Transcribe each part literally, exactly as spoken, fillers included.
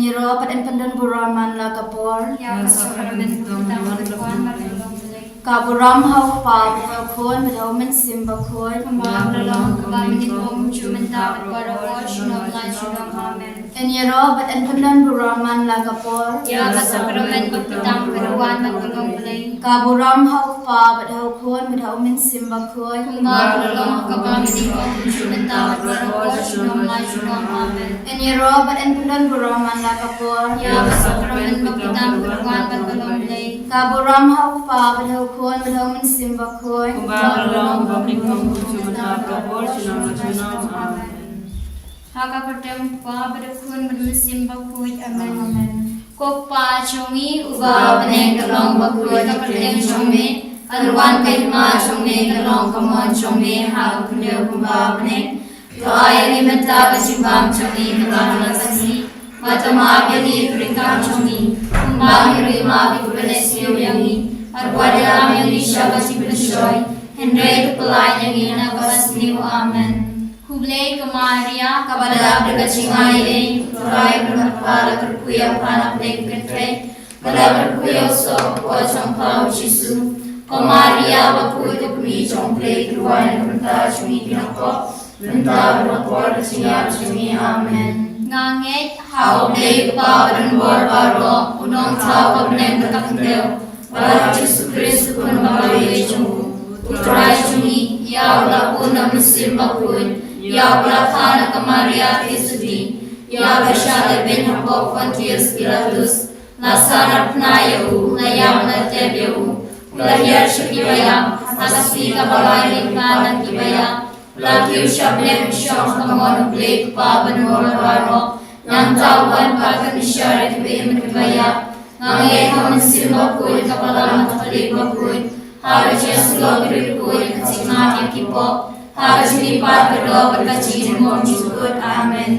Ïaroh bad yn pyndon burom man la ka por. Ïa ka sakramen ka bynta ka wan bad ka long Blei. Ka burom ha u Kpa bad ha u Khun bad ha u Mynsiem Bakhuid. Kumba ka long, ka ba mynnyngkong, kumjuh mynta bad baroh por, junom la junom. Amen. Yn ïaroh bad yn pyndon burom man la ka por. Ïa ka sakramen ka bynta ka wan bad ka long Blei. Ka burom ha u Kpa bad ha u Khun bad ha u Mynsiem Bakhuid. Kumba ka long, ka ba mynnyngkong, kumjuh mynta bad baroh por, junom la junom. Amen. Yn ïaroh bad yn pyndon burom man la ka por. Ïa ka sakramen ka bynta ka wan bad ka long Blei. Ka burom ha u Kpa bad ha u Khun bad ha u Mynsiem Bakhuid. Kumba ka long, ka ba mynnyngkong, kumjuh mynta bad baroh por, junom la junom. Amen. Ha ka kyrteng u Kpa bad u Khun bad u Mynsiem Bakhuid. Amen. Amen. Ko Kpa jong ngi uba ha bneng, ka long bakhuid ka kyrteng jong me, kan wan ka hima jong me, kan long ka mon jong me ha ka khyndew kumba ha bneng. To ai ïa ngi mynta ka jingbam jong ngi kaba ha la ka sngi, bad to map ïa ngi ki ryngkat jong ngi, kumba ngi ruh ngi map ïa kiba leh sniew ïa ngi, bad wat ïalam ïa ngi sha ka jingpynshoi, hynrei to pyllait ïa ngi na kaba sniew. Amen. Khublei ko Maria, kaba dap da ka jingai ei, U Trai u don bad pha, la kyrkhu ïa pha na pdeng ki kynthei, bad la kyrkhu ïa u soh hapoh jong pha u Jisu. Ko Maria bakhuid, ko kmie jong U Blei, to duwai na ka bynta jong ngi ki khynnah pop, mynta bad ha ka por ka jingïap jong ngi. Amen. Nga ngeit ha U Blei U Kpa badonbor baroh, U Nongthaw ka bneng bad ka khyndew, bad ha U Jisu Khrist U Khun ba iwei jong U, U Trai jong ngi, ïa U la bun da U Mynsiem Bakhuid, ïa U la kha na ka Maria Theisotti, ïa U la shah lehbeiñ hapoh Pontius Pilatus, la sahnarphna ïa U, la ïap la tep ïa U, U la hiar sha kiba ïap, ha ka sngi kaba lai lyngba na kiba ïap, la kiew sha bneng, shong ha ka mon U Blei U Kpa badonbor baroh, nangta U wan pat ban bishar ïa kiba im bad kiba ïap. Nga ngeit ha U Mynsiem Bakhuid, ka Balang Katholik bakhuid, ha ka jingïasyllok ki riewkhuid, ka jingmap ïa ki pop, ha ka jingmihpat ka doh bad ka jingjynjar jingmut. Amen.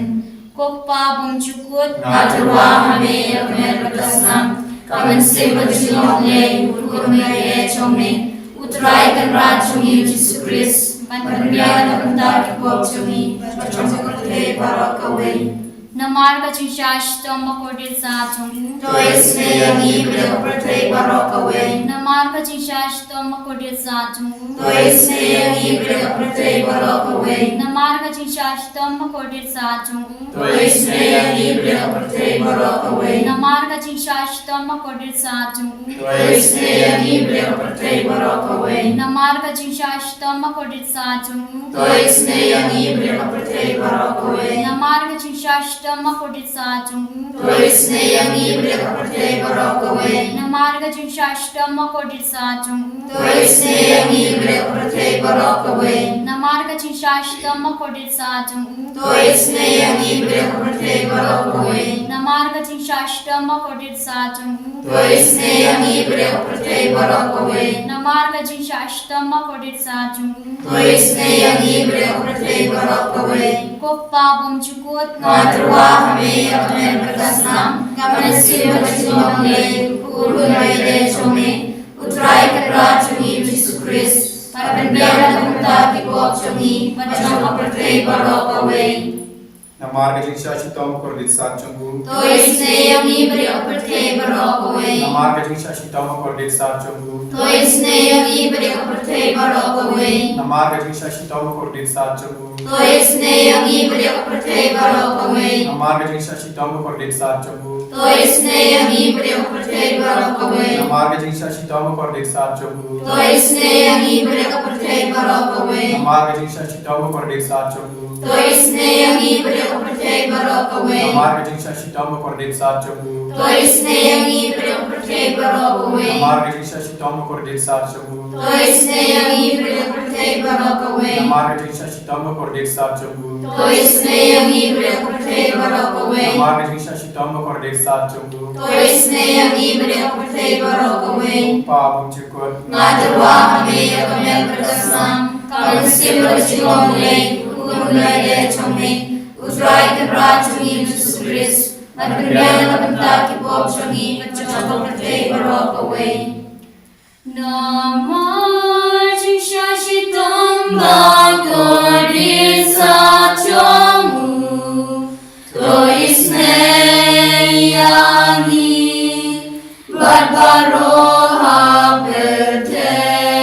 Ko Kpa bymjukut, nga tyrwa ha me ïa ka mer bad ka snam, ka mynsiem bad ka jinglong lei, u khun baieit jong me, U Trai Kynrad jong ngi U Jisu Khrist, ban pynbiang na ka bynta ki pop jong ngi bad jong ka pyrthei baroh kawei. Namar ka jingshah shitom bakordit sah jong U, to isynei ïa ngi bad ïa ka pyrthei baroh kawei. Namar ka jingshah shitom bakordit sah jong U, to isynei ïa ngi bad ïa ka pyrthei baroh kawei. Namar ka jingshah shitom bakordit sah jong U, to isynei ïa ngi bad ïa ka pyrthei baroh kawei. Namar ka jingshah shitom bakordit sah jong U, to isynei ïa ngi bad ïa ka pyrthei baroh kawei. Namar ka jingshah shitom bakordit sah jong U, to isynei ïa ngi bad ïa ka pyrthei baroh kawei. Namar ka jingshah shitom bakordit sah jong U, to isynei ïa ngi bad ïa ka pyrthei baroh kawei. Namar ka jingshah shitom bakordit sah jong U, to isynei ïa ngi bad ïa ka pyrthei baroh kawei. Namar ka jingshah shitom bakordit sah jong U, to isynei ïa ngi bad ïa ka pyrthei baroh kawei. Namar ka jingshah shitom bakordit sah jong U, to isynei ïa ngi bad ïa ka pyrthei baroh kawei. Namar ka jingshah shitom bakordit sah jong U, to isynei ïa ngi bad ïa ka pyrthei baroh kawei. Ko Kpa bymjukut, nga tyrwa ha me ïa ka mer bad ka snam, ka mynsiem bad ka jinglong lei, u khun baieit jong me, U Trai Kynrad jong ngi U Jisu Khrist, ban pynbiang na ka bynta ki pop jong ngi bad jong ka pyrthei baroh kawei. Namar ka jingshah shitom bakordit sah jong U, to isynei ïa ngi bad ïa ka pyrthei baroh kawei. Namar ka jingshah shitom bakordit sah jong U, to isynei ïa ngi bad ïa ka pyrthei baroh kawei. Namar ka jingshah shitom bakordit sah jong U, to isynei ïa ngi bad ïa ka pyrthei baroh kawei. Namar ka jingshah shitom bakordit sah jong U, to isynei ïa ngi bad ïa ka pyrthei baroh kawei. Namar ka jingshah shitom bakordit sah jong U, to isynei ïa ngi bad ïa ka pyrthei baroh kawei. Namar ka jingshah shitom bakordit sah jong U, to isynei ïa ngi bad ïa ka pyrthei baroh kawei. Namar ka jingshah shitom bakordit sah jong U, to isynei ïa ngi bad ïa ka pyrthei baroh kawei. Namar ka jingshah shitom bakordit sah jong U, to isynei ïa ngi bad ïa ka pyrthei baroh kawei. Namar ka jingshah shitom bakordit sah jong U, to isynei ïa ngi bad ïa ka pyrthei baroh kawei. Namar ka jingshah shitom bakordit sah jong U, to isynei ïa ngi bad ïa ka pyrthei baroh kawei. Ko Kpa bymjukut, nga tyrwa ha me ïa ka mer bad ka snam, ka mynsiem bad ka jinglong lei, u khun baieit jong me, U Trai Kynrad jong ngi U Jisu Khrist, ban pynbiang na ka bynta ki pop jong ngi bad jong ka pyrthei baroh kawei. Namar jingshah shitom bakordit sah jong U, to isynei baroh ha pyrthei.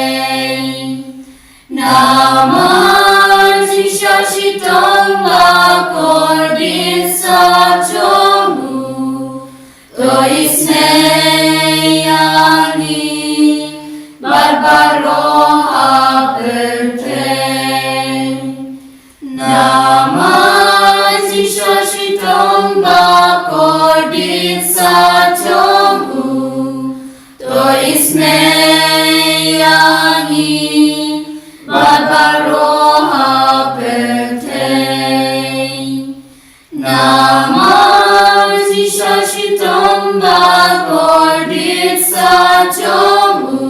Namar jingshah shitom bakordit sah jong u, to isynei ïa ngi bad baroh ha pyrthei. Namar jingshah shitom bakordit sah jong u, to isynei ïa ngi bad baroh ha pyrthei. Namar jingshah shitom bakordit sah jong u,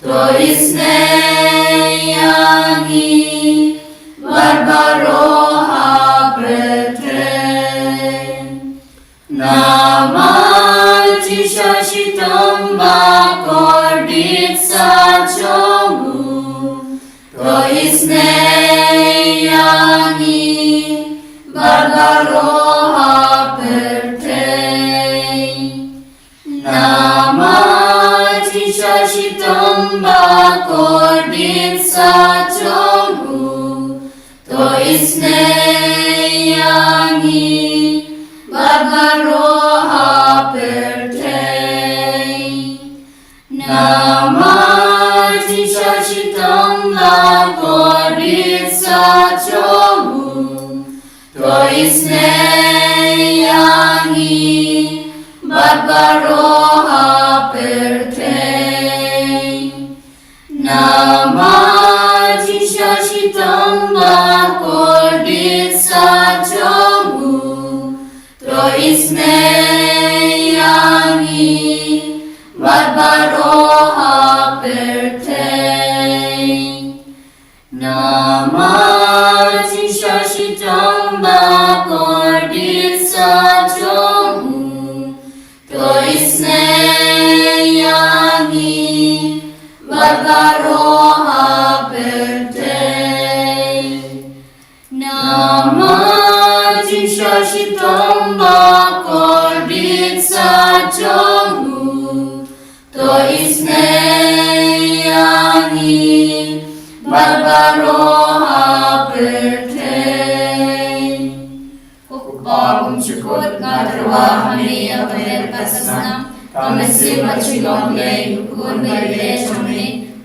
to isynei ïa ngi bad baroh ha pyrthei. Namar jingshah shitom bakordit sah jong u, to isynei ïa ngi bad baroh ha pyrthei. Namar jingshah shitom bakordit sah jong u, to isynei ïa ngi bad baroh ha pyrthei. Namar jingshah shitom bakordit sah jong u, to isynei ïa ngi bad baroh ha pyrthei. Namar jingshah shitom bakordit sah jong u, to isynei ïa ngi bad baroh ha pyrthei. Namar jingshah shitom bakordit sah jong u, to isynei ïa ngi bad baroh ha pyrthei. Namar jingshah shitom bakordit sah jong u, to isynei ïa ngi bad baroh ha pyrthei. Ko Kpa bymjukut, nga tyrwa ha me ïa ka mer ka snam, ka mynsiem bad ka jinglong Blei, U Khun ba ïeit jong me,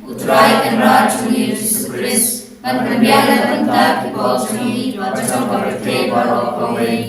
U Trai Kynrad jong ngi U Jisu Khrist, ban pynbiang na ka bynta ki pop jong ngi bad jong ka pyrthei baroh kawei.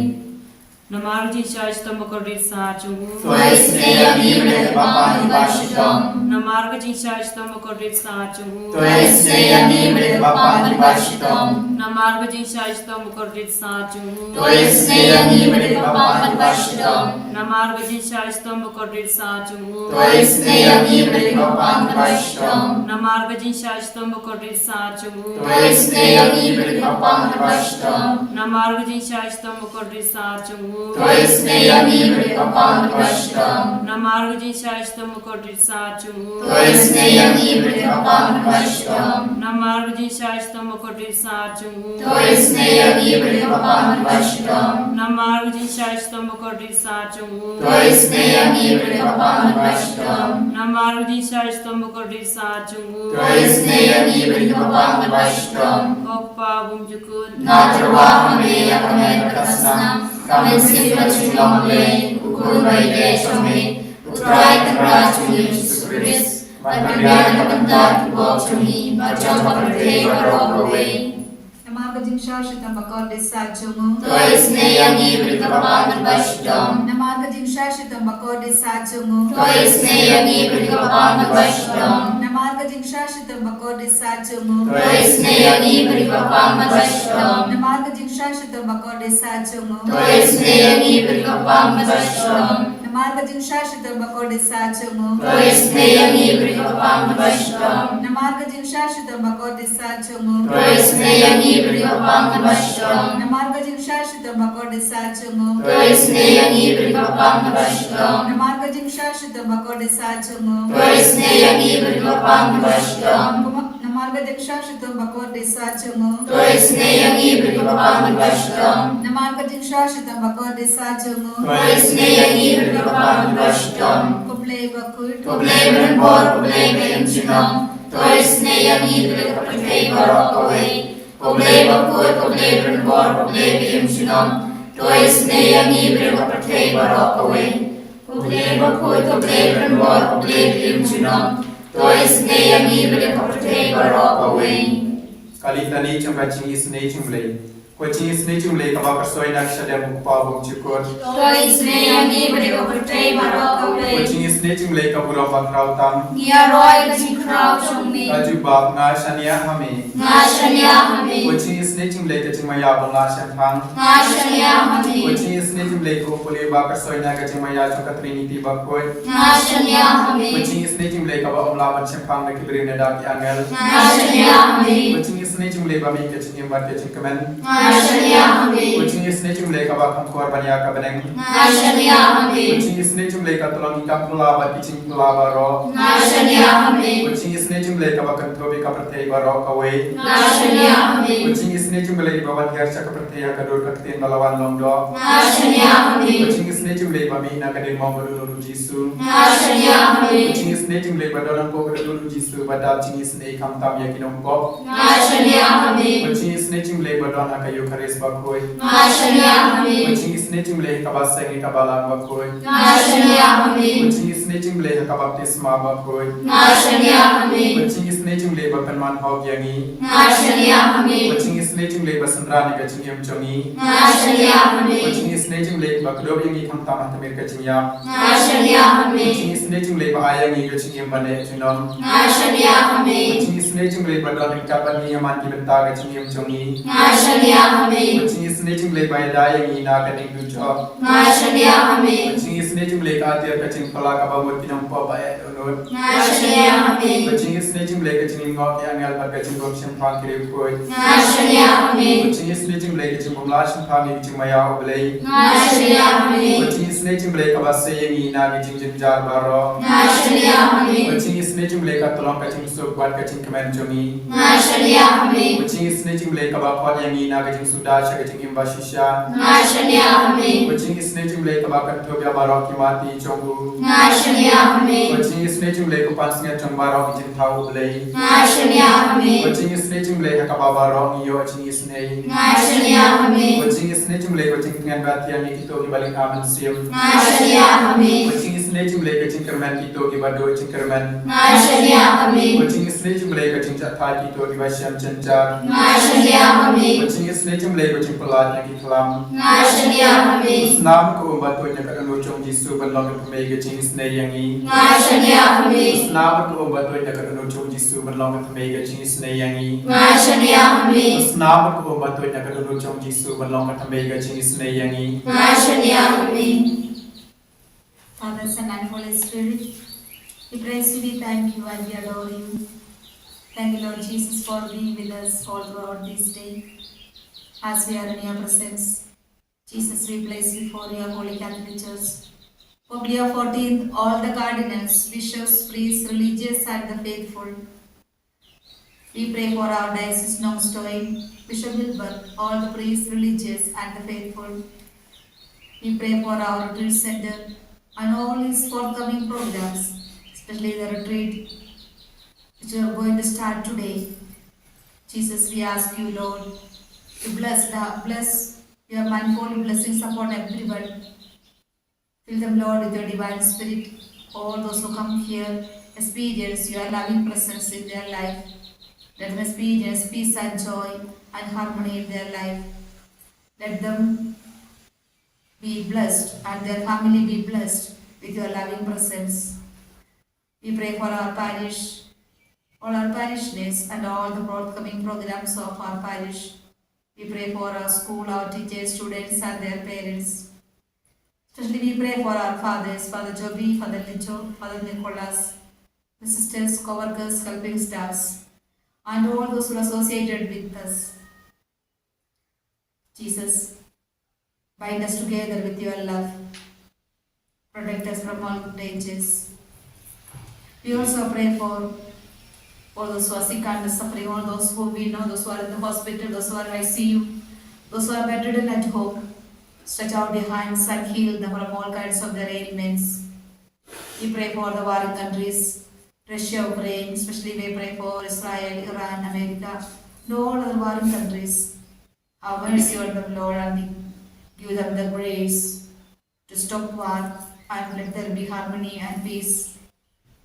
Namar ka jingshah shitom bakordit sah jong u, to isynei ïa ngi bad ïa ki ba pang kiba shitom. Namar ka jingshah shitom bakordit sah jong u, to isynei ïa ngi bad ïa ki ba pang kiba shitom. Namar ka jingshah shitom bakordit sah jong u, to isynei ïa ngi bad ïa ki ba pang kiba shitom. Namar ka jingshah shitom bakordit sah jong u, to isynei ïa ngi bad ïa ki ba pang kiba shitom. Namar ka jingshah shitom bakordit sah jong u, to isynei ïa ngi bad ïa ki ba pang kiba shitom. Namar ka jingshah shitom bakordit sah jong u, to isynei ïa ngi bad ïa ki ba pang kiba shitom. Namar ka jingshah shitom bakordit sah jong u, to isynei ïa ngi bad ïa ki ba pang kiba shitom. Namar ka jingshah shitom bakordit sah jong u, to isynei ïa ngi bad ïa ki ba pang kiba shitom. Namar ka jingshah shitom bakordit sah jong u, to isynei ïa ngi bad ïa ki ba pang kiba shitom. Namar ka jingshah shitom bakordit sah jong u, to isynei ïa ngi bad ïa ki ba pang kiba shitom. Ko Kpa bymjukut, nga tyrwa ha me ïa ka mer ka snam, ka mynsiem bad ka jinglong Blei, U Khun ba ïeit jong me, U Trai Kynrad jong ngi U Jisu Khrist, ban pynbiang na ka bynta ki pop jong ngi bad jong ka pyrthei baroh kawei. Namar ka jingshah shitom bakordit sah jong u, to isynei ïa ngi bad ïa ki ba pang kiba shitom. Namar ka jingshah shitom bakordit sah jong u, to isynei ïa ngi bad ïa ki ba pang kiba shitom. Namar ka jingshah shitom bakordit sah jong u, to isynei ïa ngi bad ïa ki ba pang kiba shitom. Namar ka jingshah shitom bakordit sah jong u, to isynei ïa ngi bad ïa ki ba pang kiba shitom. Namar ka jingshah shitom bakordit sah jong u, to isynei ïa ngi bad ïa ki ba pang kiba shitom. Namar ka jingshah shitom bakordit sah jong u, to isynei ïa ngi bad ïa ki ba pang kiba shitom. Namar ka jingshah shitom bakordit sah jong u, to isynei ïa ngi bad ïa ki ba pang kiba shitom. Namar ka jingshah shitom bakordit sah jong u, to isynei ïa ngi bad ïa ki ba pang kiba shitom. Namar ka jingshah shitom bakordit sah jong u, to isynei ïa ngi bad ïa ki ba pang kiba shitom. Namar ka jingshah shitom bakordit sah jong u, to isynei ïa ngi bad ïa ki ba pang kiba shitom. Khublei. Ko Blei ba donbor, ko Blei ba im junom, to isynei ïa ngi ba leit ha ka pyrthei baroh kawei. Ko Blei bakhuid, ko Blei ba donbor, ko Blei ba im junom, to isynei ïa ngi ba leit ha ka pyrthei baroh kawei. Ko Blei bakhuid, ko Blei ba donbor, ko Blei ba im junom, to isynei ïa ngi ba leit ha ka pyrthei baroh kawei. Ka litani jong ka jingisynei jong U Blei. Ko jingisynei jong U Blei kaba pyrshoi na ka shadem U Kpa uba bymjukut. To isynei ïa ngi ba leit ha ka pyrthei baroh kawei. Ko jingisynei jong U Blei ka burom bakhraw tam. Ngi ïaroh ïa ka jingkhraw jong me. Ka jubab, nga shaniah ha me. Nga shaniah ha me. Ko jingisynei jong U Blei ka jingmaïa ba la shemphang. Nga shaniah ha me. Ko jingisynei jong U Blei ka Upkuli ba pyrshoi na ka jingmaïa jong ka Trinity bakhuid. Nga shaniah ha me. Ko jingisynei jong U Blei kaba ym lah ban shemphang da ki briew ne da ki angel. Nga shaniah ha me. Ko jingisynei jong U Blei ba mih ka jingim bad ka jingkmen. Nga shaniah ha me. Ko jingisynei jong U Blei kaba kham khor ban ïa ka bneng. Nga shaniah ha me. Ko jingisynei jong U Blei ka tyllong ki kam phylla bad ki jingphylla baroh. Nga shaniah ha me. Ko jingisynei jong U Blei kaba kynthup ïa ka pyrthei baroh kawei. Nga shaniah ha me. Ko jingisynei jong U Blei ba wan hiar sha ka pyrthei ha ka dur ka ktien ba la wan long doh. Nga shaniah ha me. Ko jingisynei jong U Blei ba mih na ka diengmong ka dohnud U Jisu. Nga shaniah ha me. Ko jingisynei jong U Blei ba don hapoh ka dohnud U Jisu ba dap jingisynei khamtam ïa ki nongpop. Nga shaniah ha me. Ko jingisynei jong U Blei ba don ha ka Eukharist bakhuid. Nga shaniah ha me. Ko jingisynei jong U Blei ha kaba seng ïa kaba lang bakhuid. Nga shaniah ha me. Ko jingisynei jong U Blei ha ka baptisma bakhuid. Nga shaniah ha me. Ko jingisynei jong U Blei ba pynman hok ïa ngi. Nga shaniah ha me. Ko jingisynei jong U Blei ba synran ïa ka jingim jong ngi. Nga shaniah ha me. Ko jingisynei jong U Blei ba kdup ïa ngi khamtam ha tmier ka jingïap. Nga shaniah ha me. Ko jingisynei jong U Blei ba ai ïa ngi ka jingim ba neh junom. Nga shaniah ha me. Ko jingisynei jong U Blei ba don ryngkat bad ngi ha man ki bynta ka jingim jong ngi. Nga shaniah ha me. Ko jingisynei jong U Blei ba ïada ïa ngi na ka diengdujok. Nga shaniah ha me. Ko jingisynei jong U Blei ka atiar ka jingphylla kaba mut ki nongpop ba eh dohnud. Nga shaniah ha me. Ko jingisynei jong U Blei ka jinglyngngoh ki angel bad ka jingbym shemphang ki riewkhuid. Nga shaniah ha me. Ko jingisynei jong U Blei ka jingbymlah shemphang ïa ka jingmaïa U Blei. Nga shaniah ha me. Ko jingisynei jong U Blei kaba sei ïa ngi na ka jingjynjar baroh. Nga shaniah ha me. Ko jingisynei jong U Blei ka tyllong ka jingsuk bad ka jingkmen jong ngi. Nga shaniah ha me. Ko jingisynei jong U Blei kaba khot ïa ngi na ka jingsuda sha ka jingim ba shisha. Nga shaniah ha me. Ko jingisynei jong U Blei kaba kynthup ïa baroh ki mati jong u. Nga shaniah ha me. Ko jingisynei jong U Blei ka pansngiat jong baroh ki jingthaw U Blei. Nga shaniah ha me. Ko jingisynei jong U Blei ha kaba baroh ngi ïoh jingisynei. Nga shaniah ha me. Ko jingisynei jong U Blei ka jingtngen ba thiang ïa kito kiba lynga mynsiem. Nga shaniah ha me. Ko jingisynei jong U Blei ka jingkyrmen kito kiba duh jingkyrmen. Nga shaniah ha me. Ko jingisynei jong U Blei ka jingjahthait kito kiba shem jynjar. Nga shaniah ha me. Ko jingisynei jong U Blei ka jingpyllait na ki khlam. Nga shaniah ha me. Snam ka um ba tuid na ka dohnud jong U Jisu ban long ka thymmei ka jingisynei ïa ngi. Nga shaniah ha me. Snam ka um ba tuid na ka dohnud jong U Jisu ban long ka thymmei ka jingisynei ïa ngi. Nga shaniah ha me. Snam ka um ba tuid na ka dohnud jong U Jisu ban long ka thymmei ka jingisynei ïa ngi. Nga shaniah ha me. Father, Son, and Holy Spirit, we praise you, we thank you, and we adore you. Thank you, Lord Jesus, for being with us all throughout this day. As we are in your presence, Jesus, we place before your Holy Catholic Church, Pope Leo fourteenth, all the cardinals, bishops, priests, religious, and the faithful. We pray for our diocese Nongstoiñ, Bishop Hilbert, all the priests, religious, and the faithful. We pray for our retreat center and all its forthcoming programs, especially the retreat which we are going to start today. Jesus, we ask you, Lord, to bless the, bless your manifold blessings upon everyone. Fill them, Lord, with your divine spirit. All those who come here experience your loving presence in their life. Let them experience peace and joy and harmony in their life. Let them be blessed and their family be blessed with your loving presence. We pray for our parish, all our parishioners, and all the forthcoming programs of our parish. We pray for our school, our teachers, students, and their parents. Especially we pray for our fathers, Father Joby, Father Licho, Father Nicholas, the sisters, co-workers, helping staffs, and all those who are associated with us. Jesus, bind us together with your love. Protect us from all dangers. We also pray for all those who are sick and suffering, all those who we know, those who are in the hospital, those who are I C U, those who are bedridden at home. Stretch out your hands and heal them from all kinds of their ailments. We pray for the warring countries, Russia, Ukraine, especially we pray for Israel, Iran, America, and all other warring countries. Have mercy on them, Lord, and give them the grace to stop war and let there be harmony and peace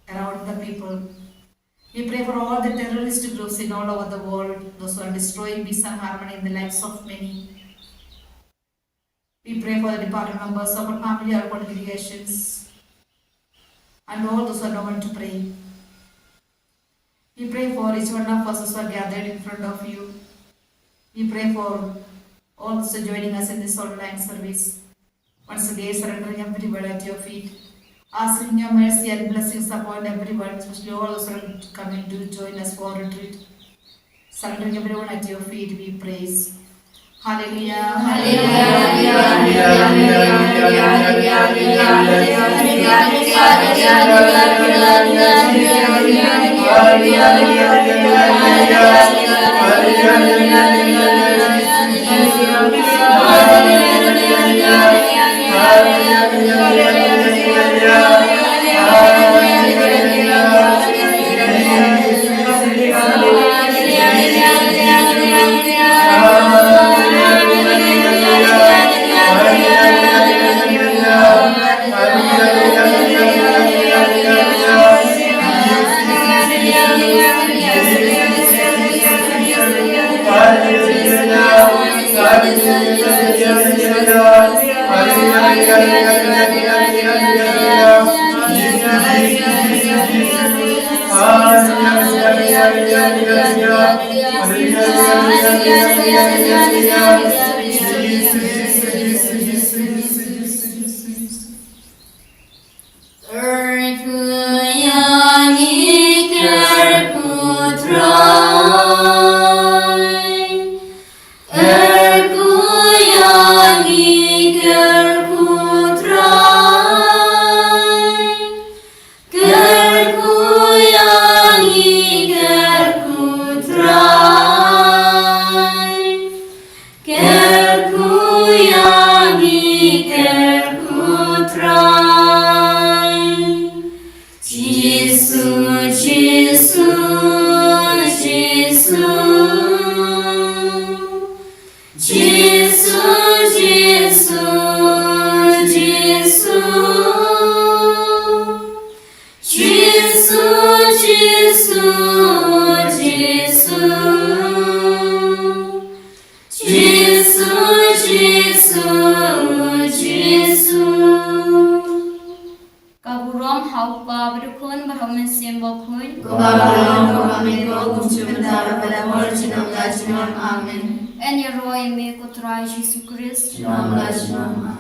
around the people. We pray for all the terrorist groups in all over the world, those who are destroying peace and harmony in the lives of many. We pray for the departed members of our family, our congregations, and all those who are known to pray. We pray for each one of us who are gathered in front of you. We pray for all those who are joining us in this online service. Once again, surrendering everyone at your feet. Asking your mercy and blessings upon everyone, especially all those who are coming to join us for retreat. Surrendering everyone at your feet, we praise. Hallelujah. Ka burom ha u Kpa bad u Khun bad ha u Mynsiem Bakhuid. Kaba burom, kaba mih ko, kumjuh mynta, ruh bad la ka por junom ka junom. Amen. Yn ïaroh ïa me ko Trai Jisu Khrist. Junom ka junom.